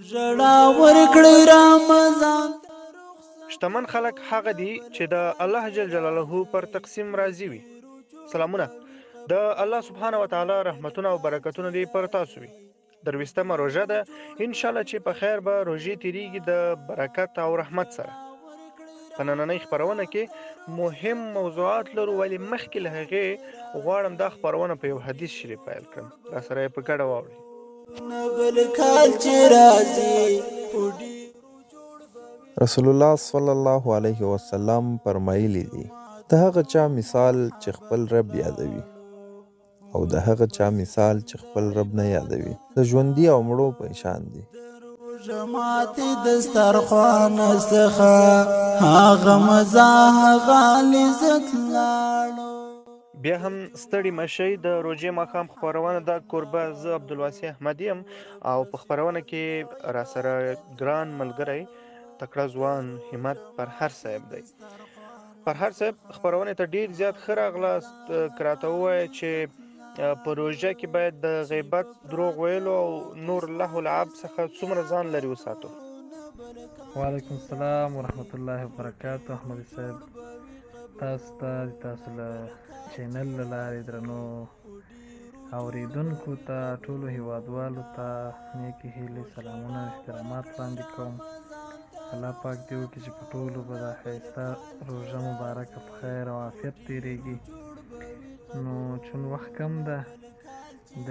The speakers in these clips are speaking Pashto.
ژړا ورکړی رمضان. شتمن خلک هغه دي چې د الله جل جلاله پر تقسیم راضي وي. سلامونه، د الله سبحانه وتعالی رحمتونه او برکتونه دې پر تاسو وي. 23مه روژه ده، ان شاء الله چې په خیر به روژې تیریږي د برکت او رحمت سره. په نننۍ خپرونه کې مهم موضوعات لرو، ولې مخکې له هغې غواړم دا خپرونه په یو حدیث شریف پیل کړم، را سره یې په ګډه واورئ. بل کال چې راځي. رسول الله صلی الله علیه وسلم فرمایلی دي، د هغه چا مثال چې خپل رب یادوي او د هغه چا مثال چې خپل رب نه یادوي د ژوندي او مړو په شان دي. جماعت دسترخوان څخه هغه مزه هغه لذت لاړو. بیا هم ستړي مشئ، د روژې ماښام خپرونه ده، کوربه زه عبدالواسع احمدي یم او په خپرونه کې راسره ګران ملګری تکړه ځوان همت پرهر صاحب دی. پرهر صاحب، خپرونې ته ډیر زیات ښه راغلاست. که راته ووایه چې په روژه کې باید د غیبت، دروغ ویلو او نور لهو لعب څخه څومره ځان لرې وساتو؟ وعلیکم السلام ورحمت الله وبرکاته. احمدي صاحب، تاسو ته د تاسو له چینل له لارې درنو اوریدونکو ته، ټولو هیوادوالو ته نیکې هیلې، سلامونه او احترامات وړاندې کوم. الله پاک دې وکړي چې په ټولو به دا ښایسته روژه مبارکه په خیر او عافیت تېرېږي. نو چون وخت کم ده، د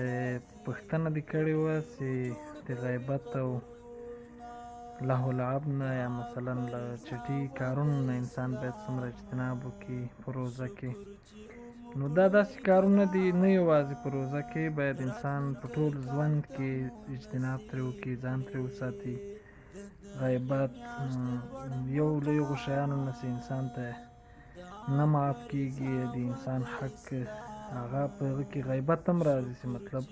پوښتنه دې کړې وه چې د غیبت او لهو لعب نه یا مثلا له چټي کارونو نه انسان باید څومره اجتناب وکړي په روژه کې. نو دا داسې کارونه دي، نه یوازې په روژه کې، باید انسان په ټول ژوند کې اجتناب ترې وکړي، ځان ترې وساتي. غیبت یو له هغو شیانو نه چې انسان ته نه معاف کېږي، د انسان حق هغه په هغه کې غیبت هم راځي، چې مطلب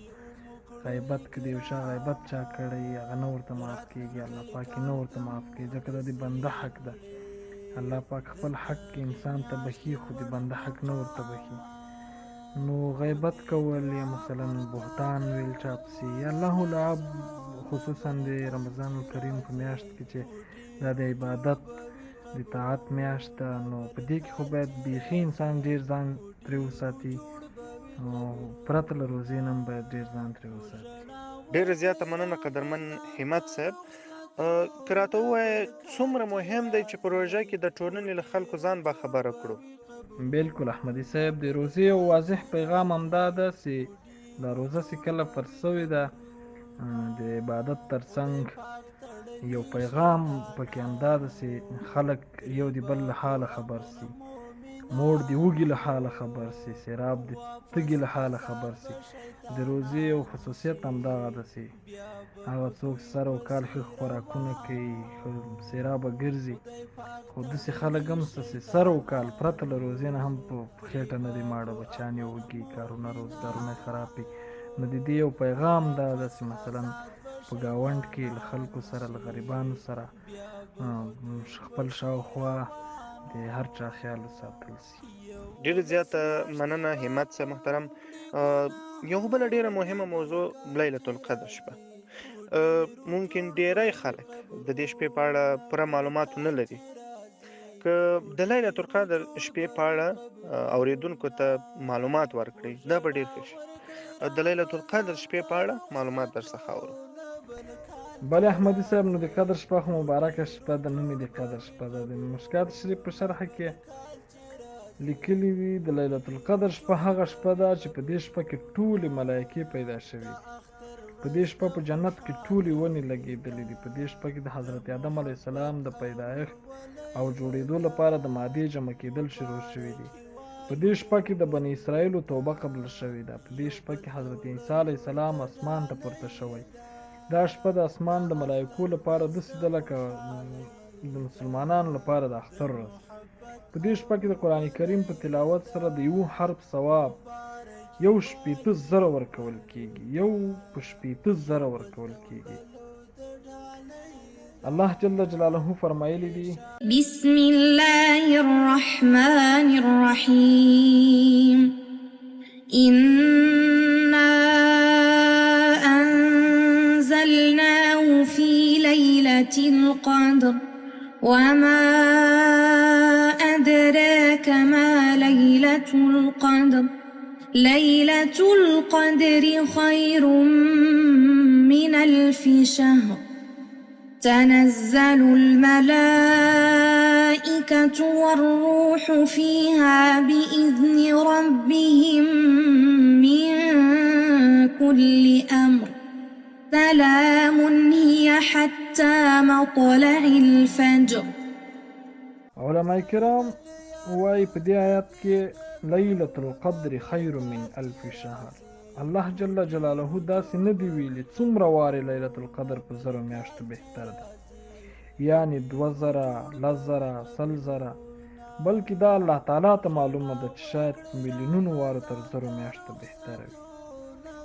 غیبت که د یو چا غیبت چا کړی هغه نه ورته معاف کېږي، الله پاک یې نه ورته معاف کوي، ځکه دا د بنده حق ده. الله پاک خپل حق انسان ته بخي، خو د بنده حق نه ورته بخي. نو غیبت کول یا مثلا بهتان ویل چا پسې یا لهو لعب، خصوصا د رمضان الکریم په میاشت کې چې دا د عبادت د طاعت میاشت ده، نو په دې کې خو باید بیخي انسان ډېر ځان ترې وساتي، پرته له روزې نه هم باید ډېر ځان ترې وساتي. ډېره زیاته مننه قدرمن همت صاحب. که راته ووایې څومره مهم دی چې په روژه کې د ټولنې له خلکو ځان باخبره کړو؟ بالکل احمدي صاحب، د روزې یو واضح پیغام همدا ده چې دا روزه چې کله فرض شوې ده د عبادت ترڅنګ یو پیغام پکې همدا ده چې خلک یو د بل له حاله خبر سي، موړ د وږي له حاله خبر سي، سیراب د تږي له حاله خبر سي. د روزې یو خصوصیت همدغه ده چې هغه څوک سر او کال ښه خوراکونه کوي، ښه سیرابه ګرځي، خو داسې خلک هم شته چې سر او کال پرته له روزې نه هم په خېټه نه دي ماړه، بچیان یې وږي، کارونه روزګارونه یې خراب وي. نو د دې یو پیغام دا ده چې مثلا په ګاونډ کې له خلکو سره، له غریبانو سره خپل شاوخوا د هر چا خیال وساتل سي. ډیره زیاته مننه همت صاحب محترم. یو بله ډیره مهمه موضوع لیلة القدر شپه. ممکن ډیری خلک د دې شپې په اړه پوره معلومات نه لري. که د لیلة القدر شپې په اړه اوریدونکو ته معلومات ورکړئ دا به ډیر ښه شي. د لیلة القدر شپې په اړه معلومات در څخه اورو. بله احمدي صاحب، نو د قدر شپه خو مبارکه شپه ده، نوم یې د قدر شپه ده. د مشکات شریف په شرح کې لیکلي دي د لیلة القدر شپه هغه شپه ده چې په دې شپه کې ټولې ملایکې پیدا شوې دي. په دې شپه په جنت کې ټولې ونې لګېدلې دي. په دې شپه کې د حضرت آدم علیه السلام د پیدایښت او جوړېدو لپاره د مادې جمع کېدل شروع شوي دي. په دې شپه کې د بني اسرائیلو توبه قبول شوې ده. په دې شپه کې حضرت عیسی علیه السلام اسمان ته پورته شوی. دا شپه د اسمان د ملایکو لپاره داسې ده لکه د مسلمانانو لپاره د اختر ورځ. په دې شپه کې د قرآن کریم په تلاوت سره د یو حرف ثواب 60,000 ورکول کیږي، 60,000 ورکول کیږي. الله جل جلاله فرمایلی دي: بسم الله الرحمن الرحیم إنا أنزلناه في ليلة القدر وما أدراك ما ليلة القدر ليلة القدر خير من ألف شهر تنزل الملائكة والروح فيها بإذن ربهم من كل أمر سلام هي حتى مطلع الفجر. علماء کرام وایي په دې آیت کې لیلة القدر خیر من الف شهر، الله جل جلاله داسې نه دی ویلي څومره وارې لیلة القدر په زرو میاشتو بهتر ده، یعنی 2000، 10000، 100,000، بلکې دا الله تعالی ته معلومه ده چې شاید په میلیونونو وارو تر زرو میاشتو بهتره وي.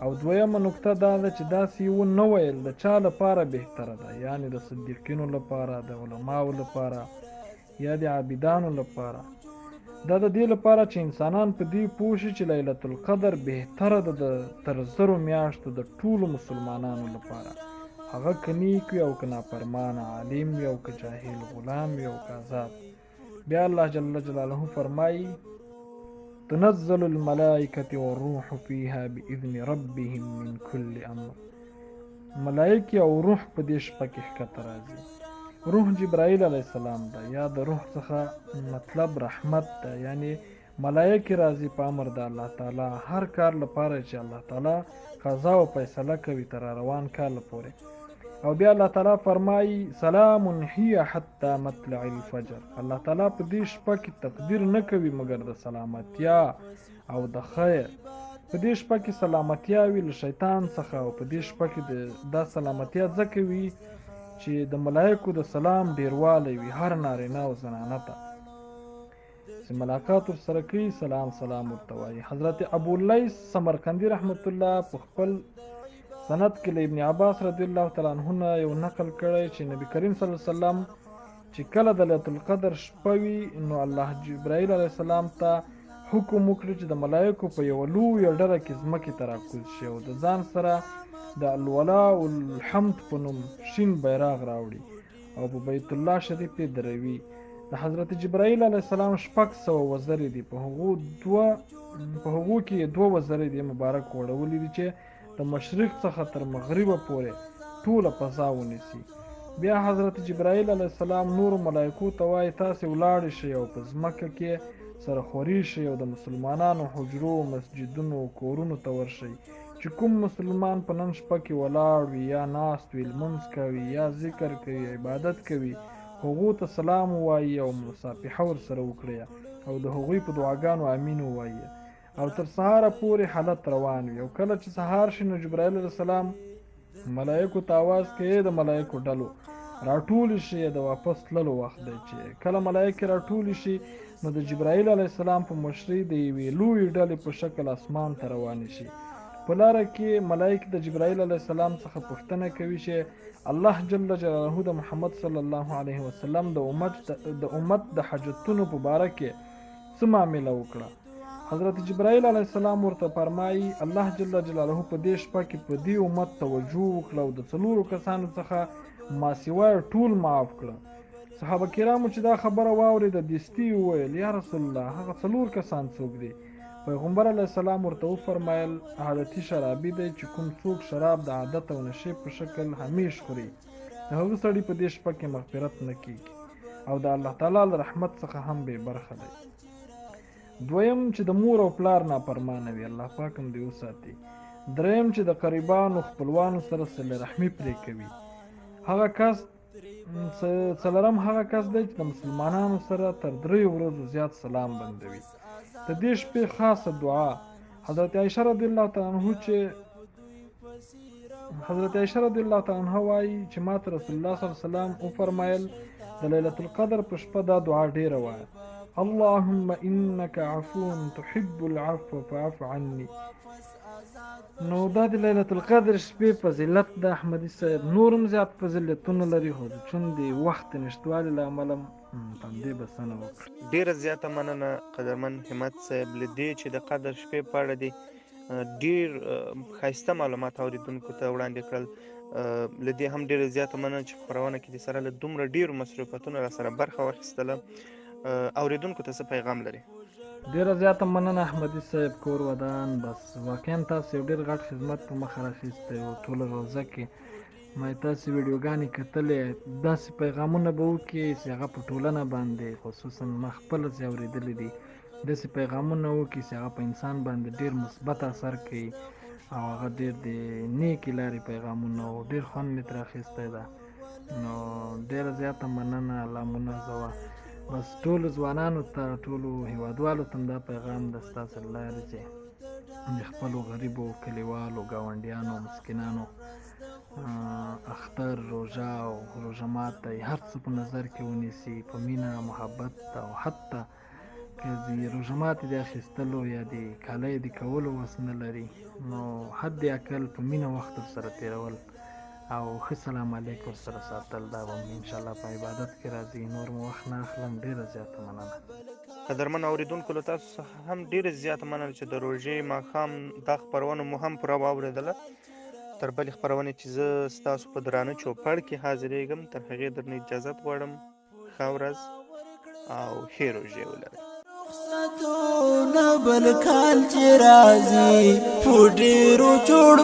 او دویمه نکته دا ده چې داسې یې ونه ویل د چا لپاره بهتره ده، یعنی د صدیقینو لپاره، د علماو لپاره یا د عابدانو لپاره. دا د دې لپاره چې انسانان په دې پوه شي چې لیلة القدر بهتره ده د تر زرو میاشتو د ټولو مسلمانانو لپاره، هغه که نیک وي او که نافرمانه، عالم وي او که جاهل، غلام وي او که آزاد. بیا الله جل جلاله فرمایي تنزل الملائکة والروح فيها بإذن ربهم من كل أمر. ملائکې او روح په دې شپه کې ښکته راځي. روح جبرائیل علیه السلام ده، یا د روح څخه مطلب رحمت ده، یعنی ملائکې راځي په امر د الله تعالی هر کار لپاره چې الله تعالی قضا او فیصله کوي تر روان کال پورې. او بیا الله تعالی فرمایي سلام هي حتی مطلع الفجر. الله تعالی په دې شپه کې تقدیر نه کوي مګر د سلامتیا او د خیر. په دې شپه کې سلامتیا وي له شیطان څخه، او په دې شپه کې دا سلامتیا ځکه وي چې د ملایکو د سلام ډیروالی وي هر نارینه او زنانه ته چې ملاقات ورسره کوي سلام سلام ورته وایي. حضرت ابو لیث سمرقندي رحمت الله په خپل سند کې له ابن عباس رضی الله تعالی عنه نه یو نقل کړی چې نبی کریم صلی الله علیه وسلم چې کله د لیلة القدر شپه وي نو الله جبرائیل علیه السلام ته حکم وکړي چې د ملایکو په یوه لویه ډله کې ځمکې ته راکوز شي او د ځان سره د الولاء الحمد په نوم شین بیرغ راوړي او په بیت الله شریف یې دروي. د حضرت جبرائیل علیه السلام 600 وزرې دي، په هغو کې یې 2 وزرې دي مبارک غوړولې دي چې د مشرق څخه تر مغربه پورې ټوله فضا ونیسي. بیا حضرت جبرائیل علیه السلام نورو ملایکو ته وایي تاسې ولاړې شئ او په ځمکه کې سره خورې شئ او د مسلمانانو حجرو، مسجدونو، کورونو ته ورشئ چې کوم مسلمان په نن شپه کې ولاړ وي یا ناست وي، لمونځ کوي یا ذکر کوي، عبادت کوي، هغو ته سلام ووایي او مصافحه ورسره وکړي او د هغوی په دعاګانو امین ووایي او تر سهاره پورې حالت روان وي. او کله چې سهار شي نو جبرائیل علیه السلام ملایکو ته اواز کوي د ملایکو ډلو راټولې شي، د واپس تللو وخت دی. چې کله ملایکې راټولې شي نو د جبرائیل علیه السلام په مشرۍ د یوې لویې ډلې په شکل اسمان ته روانې شي. په لاره کې ملایکې د جبرائیل علیه السلام څخه پوښتنه کوي چې الله جل جلاله د محمد صلی الله علیه وسلم د امت د حاجتونو په باره کې څه معامله وکړه؟ حضرت جبرائیل علیه السلام ورته فرمایي الله جل جلاله په دې شپه کې په دې امت توجه وکړه او د 4 کسانو څخه ما سوای ټول معاف کړه. صحابه کرامو چې دا خبره واورېده دستي یې وویل یا رسول الله هغه 4 کسان څوک دي؟ پیغمبر علیه السلام ورته وفرمایل عادتي شرابي دی چې کوم څوک شراب د عادت او نشې په شکل همیش خوري، د هغه سړي په دې شپه کې مغفرت نه کیږي او د الله تعالی له رحمت څخه هم بې برخه دی. دویم چې د مور او پلار نافرمانه وي، الله پاک هم دې وساتي. دریم چې د قریبانو خپلوانو سره صله رحمي پرې کوي. هغه کس څلورم هغه کس دی چې د مسلمانانو سره تر 3 ورځو زیات سلام بندوي. د دې شپې خاصه دعا حضرت عایشه رضی الله تعالی عنه چې حضرت عایشه رضی الله تعالی عنها وایي چې ما ته رسول الله صلی الله علیه وسلم وفرمایل د لیلة القدر په شپه دا دعا ډیره وایه اللهم انك عفو تحب العفو فاعف عني. نو دا د لیلة القدر شپې فضیلت د احمدي صاحب نور هم زیات فضیلتونه لري، خو د چون د وخت نشتوالي له امله په همدې بسنه وکړه. ډیره زیاته مننه قدرمن همت صاحب له دې چې د قدر شپې په اړه دې ډیر ښایسته معلومات اوریدونکو ته وړاندې کړل. له دې هم ډېره زیاته مننه چې خپرونه کې دې سره له دومره ډېرو مصروفیتونو را سره برخه واخیستله. اوریدونکو ته څه پیغام لري؟ ډیره زیاته مننه احمدي صاحب، کور ودان. بس واقعا تاسو یو ډیر غټ خدمت په مخه راخیستی او ټوله روزه کې ما تاسو ویډیوګانې کتلې، داسې پیغامونه به وکړي چې هغه په ټولنه باندې، خصوصا ما خپله چې اورېدلي دي، داسې پیغامونه وکړي چې هغه په انسان باندې ډیر مثبت اثر کوي او هغه ډیر د نیکې لارې پیغامونه او ډیر خوند مې ترې اخیستی ده. نو ډیره زیاته مننه، الله مو نازوه. بس ټولو ځوانانو ته، ټولو هیوادوالو ته دا پیغام د ستاسو له لارې چې د خپلو غریبو کلیوالو، ګاونډیانو، مسکینانو اختر، روژه او روژه ماتی هر څه په نظر کې ونیسي، په مینه، محبت او حتی که د روژه ماتې د اخیستلو یا د کالیو د کولو وس نه لري، نو حد اقل په مینه وخت ورسره تېرول او ښه سلام علیک ورسره ساتل، دا به هم انشاءالله په عبادت کې راځي. نور مو وخت نه اخلم، ډېره زیاته مننه. قدرمن اوریدونکو، له تاسو څخه هم ډېره زیاته مننه چې د روژې ماښام دا خپرونه مو هم پوره واورېدله. تر بلې خپرونې چې زه ستاسو په درانه چوپړ کې حاضرېږم، تر هغې درنه اجازت غواړم. ښه ورځ او ښې روژې ولرئ. رخصتونه بل کال چې راځي په ډېرو جوړ